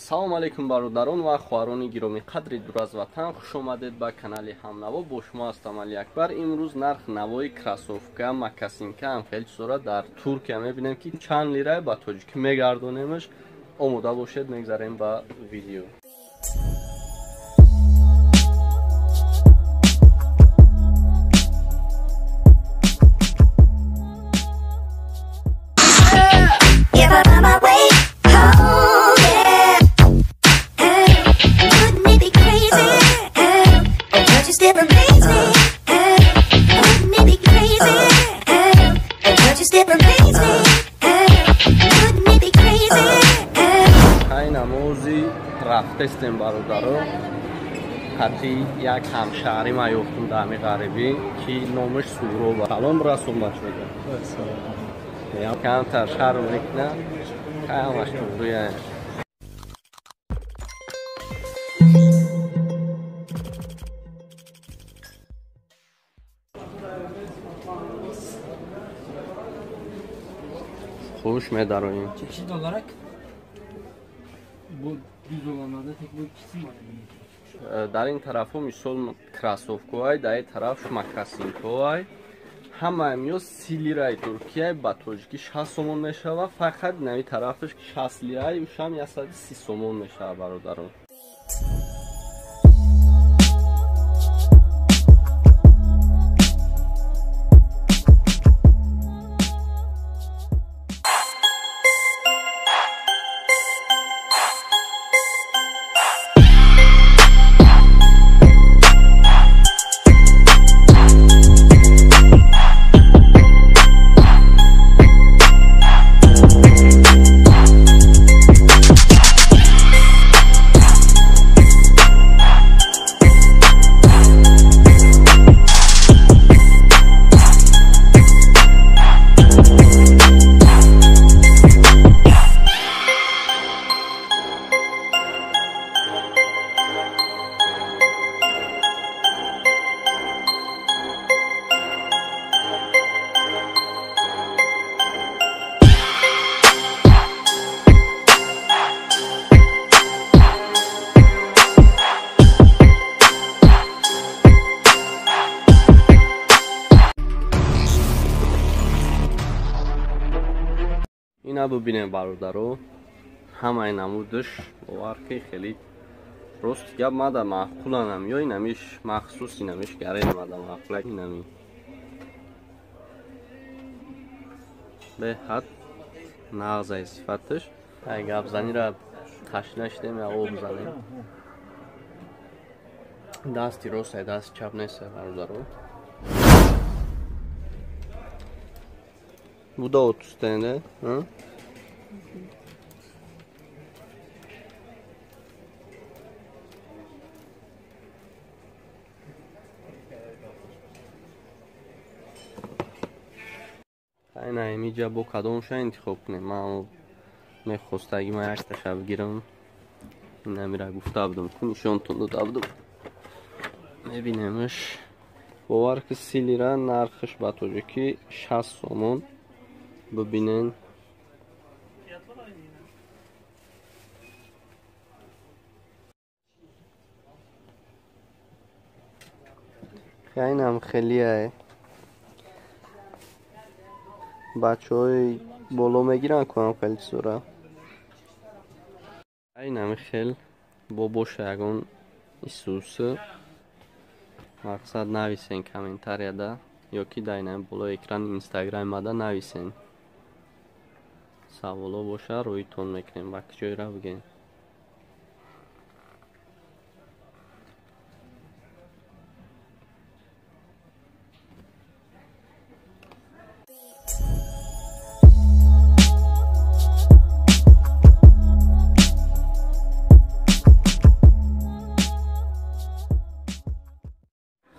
Салом алейкум бародарон ва хоҳарони гиромӣ қадри дур аз ватан, хуш омадед ба канали Ҳамнаво. Бо шумо ҳастам Али Акбар. Имрӯз нарх навои кроссовка, мокасинка ҳам хеле чизора дар Туркия мебинем, ки чанд лира ба тоҷикӣ мегардонемш. Омода бошед, мегзарем ба видео. Рафтестем бародаро, қати як ҳамшаҳри ма ёфтум дар ҳами ғарибӣ, ки номаш Суҳроб. Салом расон бачага. Камтар шарм мекунам, ҳамаш туғрия. Хуш медароем. Çeşit olarak bu düz olanlarda tek bu ikisi var. Дар ин тарафҳо мисол кроссовкаҳай, дар ин тараф мокасинкаҳай. Ҳамаам ё 30 лираи Туркия ба тоҷикӣ 60 сомон мешавад. Фақат нави тарафаш 60 лираи, ушам 130 сомон мешавад бародарон. Ина бубинем бародаро, ҳамаи намудаш бовар ки хеле рост гап мада маъқуланам, ё инамиш махсус инамиш гарен мада маъқула инами беҳад нағзаи сифаташ. Ай гапзанира ташна шидем, я об занем. Дасти рост ай дасти чап нест бародаро. Bu da 30 TL. Hı? Айна имиҷа бо кадомша интихоб кунем? Ман мехостаги ман якташа бигирам. Инамира гуфта будам, ку нишонтон дода будам. Мебинемш. Бовар ки 30 лира нархш ба тоҷикӣ 60 сомон. Бибинен. Хайнам хелие. Бачаҳои боло мегиранд кунам хеле чизора. Айнами хел бо боша ягон Исус мақсад нависен комментарияда ё ки дар инами болои экрани инстаграми мада нависен. Саволо боша рӯйтон мекунем, ба куҷоира бигем.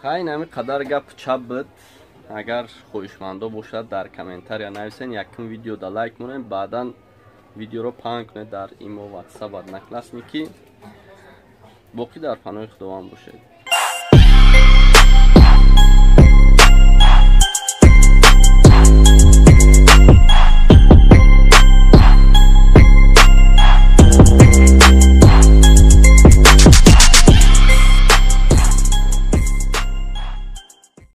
Хай инами қадар гап чап буд. Агар хоҳишмандо бошад дар комментария нависен, якум видеода лайк монем, баъдан видеоро паҳн кунед дар имо, ватсап, одноклассники. Боқӣ дар паноҳи Худованд бошед.